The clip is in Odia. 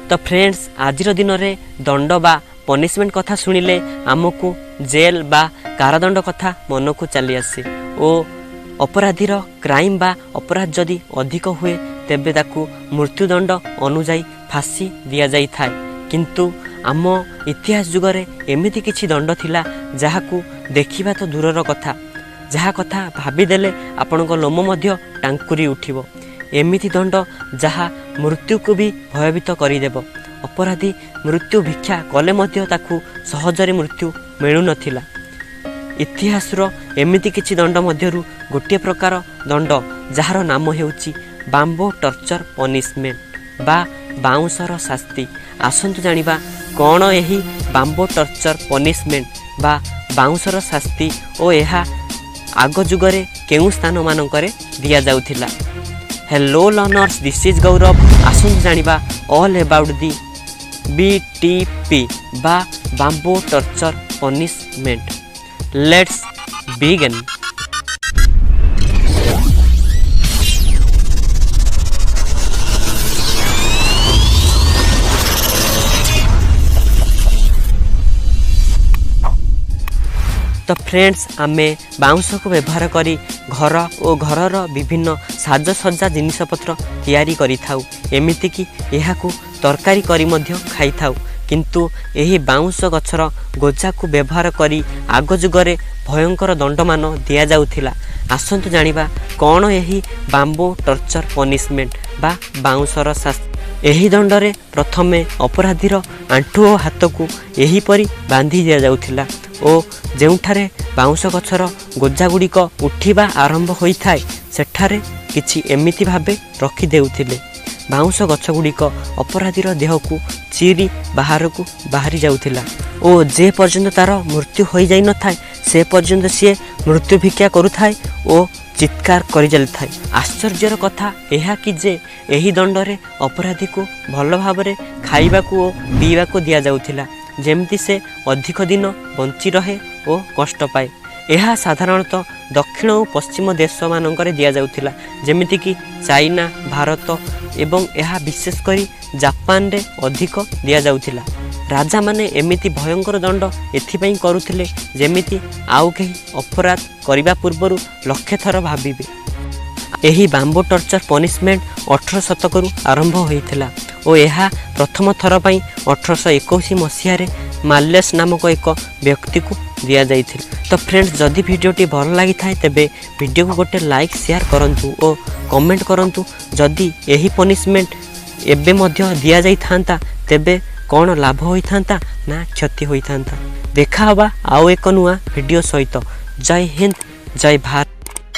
ତ ଫ୍ରେଣ୍ଡସ୍, ଆଜିର ଦିନରେ ଦଣ୍ଡ ବା ପନିସମେଣ୍ଟ କଥା ଶୁଣିଲେ ଆମକୁ ଜେଲ୍ ବା କାରାଦଣ୍ଡ କଥା ମନକୁ ଚାଲିଆସେ ଓ ଅପରାଧୀର କ୍ରାଇମ୍ ବା ଅପରାଧ ଯଦି ଅଧିକ ହୁଏ, ତେବେ ତାକୁ ମୃତ୍ୟୁଦଣ୍ଡ ଅନୁଯାୟୀ ଫାଶୀ ଦିଆଯାଇଥାଏ। କିନ୍ତୁ ଆମ ଇତିହାସ ଯୁଗରେ ଏମିତି କିଛି ଦଣ୍ଡ ଥିଲା, ଯାହାକୁ ଦେଖିବା ତ ଦୂରର କଥା, ଯାହା କଥା ଭାବିଦେଲେ ଆପଣଙ୍କ ଲୋମ ମଧ୍ୟ ଟାଙ୍କୁରି ଉଠିବ। ଏମିତି ଦଣ୍ଡ ଯାହା ମୃତ୍ୟୁକୁ ବି ଭୟଭୀତ କରିଦେବ। ଅପରାଧୀ ମୃତ୍ୟୁ ଭିକ୍ଷା କଲେ ମଧ୍ୟ ତାକୁ ସହଜରେ ମୃତ୍ୟୁ ମିଳୁନଥିଲା। ଇତିହାସର ଏମିତି କିଛି ଦଣ୍ଡ ମଧ୍ୟରୁ ଗୋଟିଏ ପ୍ରକାର ଦଣ୍ଡ, ଯାହାର ନାମ ହେଉଛି ବାମ୍ବୋ ଟର୍ଚର ପନିସମେଣ୍ଟ ବା ବାଉଁଶର ଶାସ୍ତି। ଆସନ୍ତୁ ଜାଣିବା କ'ଣ ଏହି ବାମ୍ବୋ ଟର୍ଚର ପନିସମେଣ୍ଟ ବା ବାଉଁଶର ଶାସ୍ତି ଓ ଏହା ଆଗ ଯୁଗରେ କେଉଁ ସ୍ଥାନମାନଙ୍କରେ ଦିଆଯାଉଥିଲା। Hello learners, this is Gaurav. ଆସନ୍ତୁ ଜାଣିବା ଅଲ୍ ଏବାଉଟ୍ the BTP ବା bamboo torture punishment. Let's begin. ତ ଫ୍ରେଣ୍ଡସ୍, ଆମେ ବାଉଁଶକୁ ବ୍ୟବହାର କରି ଘର ଓ ଘରର ବିଭିନ୍ନ ସାଜସଜ୍ଜା ଜିନିଷପତ୍ର ତିଆରି କରିଥାଉ। ଏମିତିକି ଏହାକୁ ତରକାରୀ କରି ମଧ୍ୟ ଖାଇଥାଉ। କିନ୍ତୁ ଏହି ବାଉଁଶ ଗଛର ଗୋଜାକୁ ବ୍ୟବହାର କରି ଆଗ ଯୁଗରେ ଭୟଙ୍କର ଦଣ୍ଡମାନ ଦିଆଯାଉଥିଲା। ଆସନ୍ତୁ ଜାଣିବା କ'ଣ ଏହି ବାମ୍ବୋ ଟର୍ଚର ପନିସମେଣ୍ଟ ବା ବାଉଁଶର ଶାସ୍ତି। ଏହି ଦଣ୍ଡରେ ପ୍ରଥମେ ଅପରାଧୀର ଆଣ୍ଠୁ ଓ ହାତକୁ ଏହିପରି ବାନ୍ଧି ଦିଆଯାଉଥିଲା ଓ ଯେଉଁଠାରେ ବାଉଁଶ ଗଛର ଗୋଜାଗୁଡ଼ିକ ଉଠିବା ଆରମ୍ଭ ହୋଇଥାଏ, ସେଠାରେ କିଛି ଏମିତି ଭାବେ ରଖିଦେଉଥିଲେ। ବାଉଁଶ ଗଛଗୁଡ଼ିକ ଅପରାଧୀର ଦେହକୁ ଚିରି ବାହାରକୁ ବାହାରି ଯାଉଥିଲା ଓ ଯେ ପର୍ଯ୍ୟନ୍ତ ତା'ର ମୃତ୍ୟୁ ହୋଇଯାଇନଥାଏ, ସେ ପର୍ଯ୍ୟନ୍ତ ସିଏ ମୃତ୍ୟୁ ଭିକ୍ଷା କରୁଥାଏ ଓ ଚିତ୍କାର କରି ଚାଲିଥାଏ। ଆଶ୍ଚର୍ଯ୍ୟର କଥା ଏହା କି ଯେ ଏହି ଦଣ୍ଡରେ ଅପରାଧୀକୁ ଭଲ ଭାବରେ ଖାଇବାକୁ ଓ ପିଇବାକୁ ଦିଆଯାଉଥିଲା, ଯେମିତି ସେ ଅଧିକ ଦିନ ବଞ୍ଚି ରହେ ଓ କଷ୍ଟ ପାଏ। ଏହା ସାଧାରଣତଃ ଦକ୍ଷିଣ ଓ ପଶ୍ଚିମ ଦେଶମାନଙ୍କରେ ଦିଆଯାଉଥିଲା, ଯେମିତିକି ଚାଇନା, ଭାରତ ଏବଂ ଏହା ବିଶେଷ କରି ଜାପାନରେ ଅଧିକ ଦିଆଯାଉଥିଲା। ରାଜାମାନେ ଏମିତି ଭୟଙ୍କର ଦଣ୍ଡ ଏଥିପାଇଁ କରୁଥିଲେ, ଯେମିତି ଆଉ କେହି ଅପରାଧ କରିବା ପୂର୍ବରୁ ଲକ୍ଷେ ଥର ଭାବିବେ। ଏହି ବାମ୍ବୋ ଟର୍ଚର ପନିସମେଣ୍ଟ 18 ଶତକରୁ ଆରମ୍ଭ ହୋଇଥିଲା ଓ ଏହା ପ୍ରଥମ ଥର ପାଇଁ 1821 ମସିହାରେ ମାଲେସ୍ ନାମକ ଏକ ବ୍ୟକ୍ତିକୁ ଦିଆଯାଇଥିଲା। ତ ଫ୍ରେଣ୍ଡସ୍, ଯଦି ଭିଡ଼ିଓଟି ଭଲ ଲାଗିଥାଏ, ତେବେ ଭିଡ଼ିଓକୁ ଗୋଟେ ଲାଇକ୍, ସେୟାର କରନ୍ତୁ ଓ କମେଣ୍ଟ କରନ୍ତୁ। ଯଦି ଏହି ପନିସମେଣ୍ଟ ଏବେ ମଧ୍ୟ ଦିଆଯାଇଥାନ୍ତା, ତେବେ କ'ଣ ଲାଭ ହୋଇଥାନ୍ତା ନା କ୍ଷତି ହୋଇଥାନ୍ତା? ଦେଖା ହେବା ଆଉ ଏକ ନୂଆ ଭିଡ଼ିଓ ସହିତ। ଜୟ ହିନ୍ଦ, ଜୟ ଭାରତ।